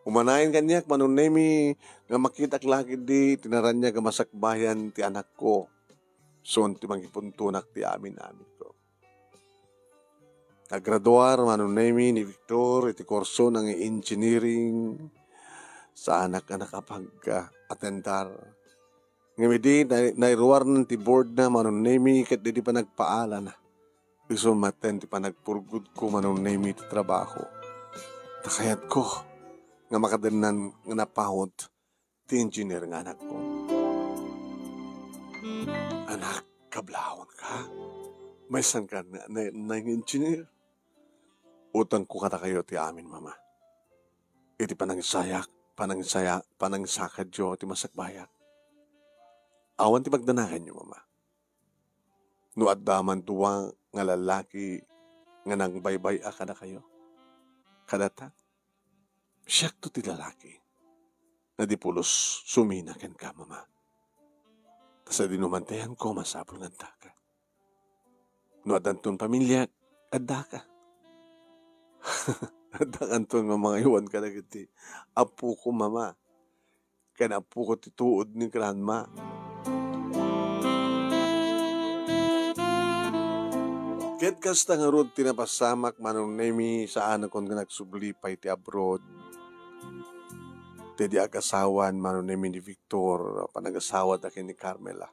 Umanayen kaniak, Manong Nemi, nga makitak la ketdi iti naraniag a masakbayan ti anakko. Isun ti mangipuntonak ti amin-aminko. Naggraduar, Manong Nemi, ni Victor iti kursona nga engineering. Saanak a nakapag-, ah, attendar. Ngem idi na-, nairuarnan ti boardna, Manong Nemi, ket idi panagpaalana, isu metten ti panagpurgudko, Manong Nemi, ti trabaho. Ta kayatko nga makadennan nga napaut ti engineer nga anakko. Anak, kablaawka. Maysanka na, na, nang engineer. Utangko kadakayo ti amin, Mama. Iti panangisayak, panangisaya-, panangisakadyo ti masakbayak. Awan ti pagdanaganyo, Mama. No adda man dua nga lalaki nga nangbaybay-a kadakayo, kadata, siakto ti lalaki. nga di pulos sumina kenka, Mama. Ta sadino man ti ayanko, masapul nga addaka. No addanton pamiliak, addaka. Addakanton mamangaywan kadagiti apoko, Mama. Ken apoko ti tuod ni Granma. Ket kasta ngarud ti napasamak, Manong Nemi, saanakon nga nagsubli pay ti abroad. Ti di agasawan, Manong Nemi, ni Victor, panagasawa da ken ni Carmela.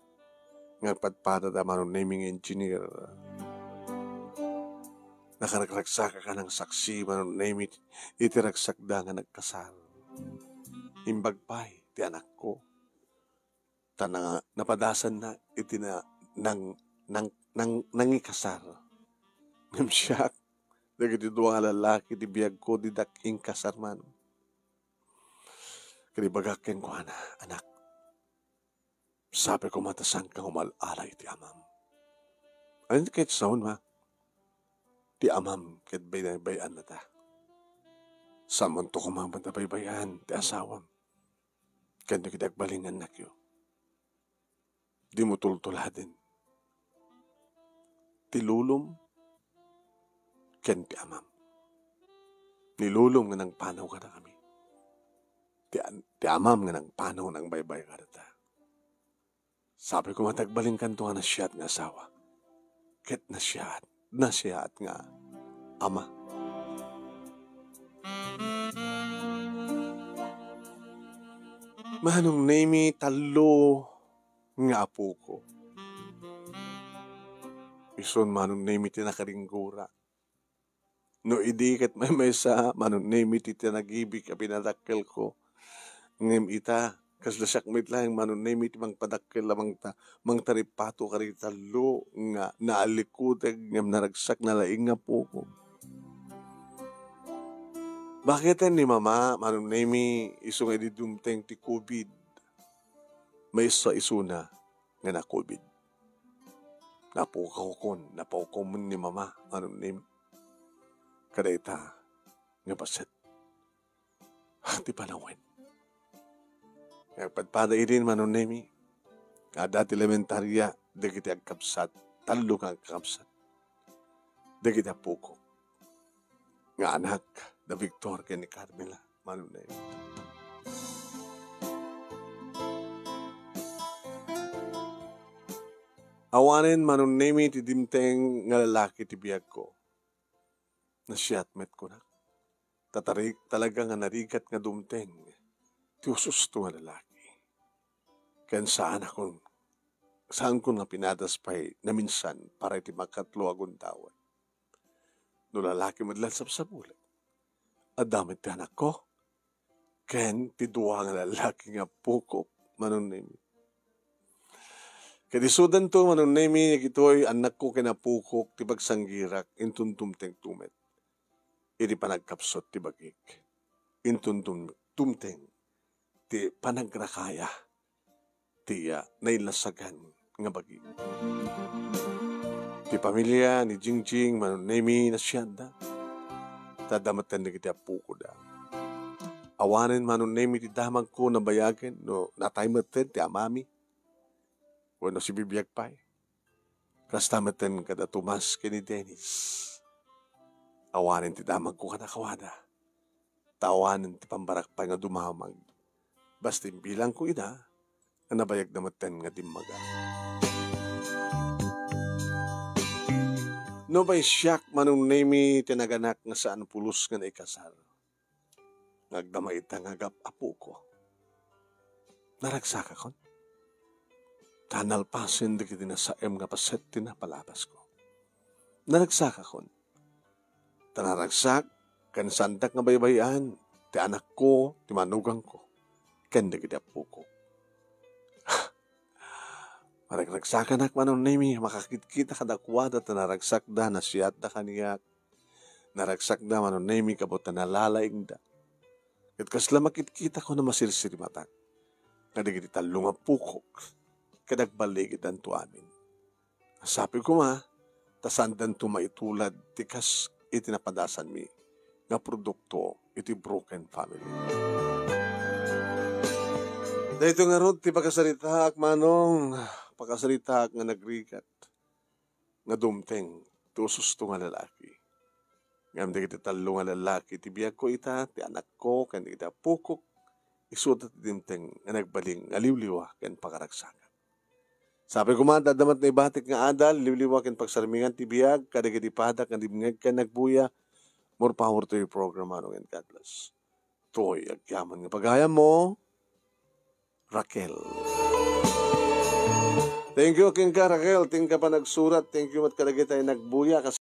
Nga agpadpadada, Manong Nemi, nga engineer. Nakaragragsakak a nangsaksi, Manong Nemi, iti ragsakda nga nagkasar. Imbag pay ti anakko. Ta na-, napadasanna iti na-, nang-, nang-, nang-, nangikasar. Ngem siak, dagiti dua nga lalaki ti biagko, didak inkasar, Manong. Ket ibagak kenkuana, "Anak, sapay koma ta saanka nga umal-ala iti amam." Ania ket saon, Ma? Ti amam ket baybay-annata. Saanmonto koma met a baybay-an ti asawam ken dagiti agbalin nga annakyo. Dimo tultuladen ti lulom ken ti amam. Ni lulom nga nangpanaw kadakami. Ti, ti amam nga nangpanaw, nangbaybay kadata. Sapay koma ta agbalinkanto nga nasiat nga asawa. Ket nasiat, nasiat nga ama. Manong Nemi, tallo nga apoko. Isun, Manong Nemi, ti nakaringgura. No idi ket maymaysa, Manong Nemi, ti, ti nagibik a pinadakkelko. Ngem ita, kasla siak met laeng, Manong Nemi, ti mangpadakkel a mangta-, mangtaripato kadagiti tallo nga naallikuteg ngem naragsak, nalaing nga apoko. Baketen ni Mama, Manong Nemi, isu nga idi dumteng ti covid, maysa isuna nga na-covid. Napukawkon, napukawkon ni Mama, Manong Nemi. Kada ita nga paset. Ah, ti panawen. Nga agpadpada idin, Manong Nemi, adda ti elementaria dagiti agkabsat, tallo nga agkabsat. Dagiti apokok nga anak da Victor ken ni Carmela, Manong Nemi. Awanen, Manong Nemi, ti dimteng nga lalaki ti biagko. Nasiat met kunak. Ta tari-, talaga nga narigat nga dumteng ti husto nga lalaki. Ken saanakon, saankon nga pinadas pay naminsan para iti makatlo a gundaway. No lalaki met la ti sabsabulek, adda met ti anakko ken ti dua nga lalaki nga apokok, Manong Nemi. Ket isudanto, Manong Nemi, dagitoy annakko ken apokok ti pagsanggirak inton dumtengto met idi panagkapsut ti bagik. Inton dum-, dumteng ti panagrakaya ti, ah, nailasagan nga bagi. Ti pamilia ni Jingjing, Manong Nemi, nasiatda. Ta adda metten dagiti appokoda. Awanen, Manong Nemi, ti damagko nabayagen no natay metten ti amami wenno sibibiag pay. Kasta metten kada Tomas ken ni Dennis. Awanen ti damagko kadakawada. Ta awanen ti pambarak pay nga dumamag. Basta imbilangko ida, nga nabayagda metten nga dimmaga. No pay siak, Manong Nemi, ti naganak nga saan pulos nga naikasar, nga agdama ita nga agap-apoko, naragsakakon. Ta nalpasen dagiti nasaem nga paset ti napalabasko. Naragsakakon. Ta naragsak ken saandak nga baybay-an ti anakko, ti manugangko, ken dagiti appoko. Maragragsakanak, Manong Nemi, makakitkita kadakuada ta naragsakda, nasiatda kaniak. Naragsakda, Manong Nemi, gapu ta nalalaingda. Ket kasla makitkitak no masirsirimatak nga dagiti tallo nga pukok ket agballigidanto amin. Sapay koma, ta saandanto maitulad ti kas iti napadasanmi nga produkto iti broken family. Daytoy ngarud ti pakasaritaak, Manong. Pakasaritaak nga nagrigat, nga dumteng ti ususto nga lalaki. Ngem dagiti tallo nga lalaki ti biagko ita, ti anakko, ken dagiti appokok, isuda ti dimteng nga nagbalin nga liwliwa ken pakaragsakan. Sapay koma, adda met naibatik nga adal, liwliwa ken pagsarmingan ti biag kadagiti padak nga dimngeg ken nagbuya. More power to your program, Manong, and God bless. Toy, agyaman nga pagayammo, Raquel. Thank you kenka, Raquel. Thank you pa nagsurat. Thank you met kadagiti nagbuya.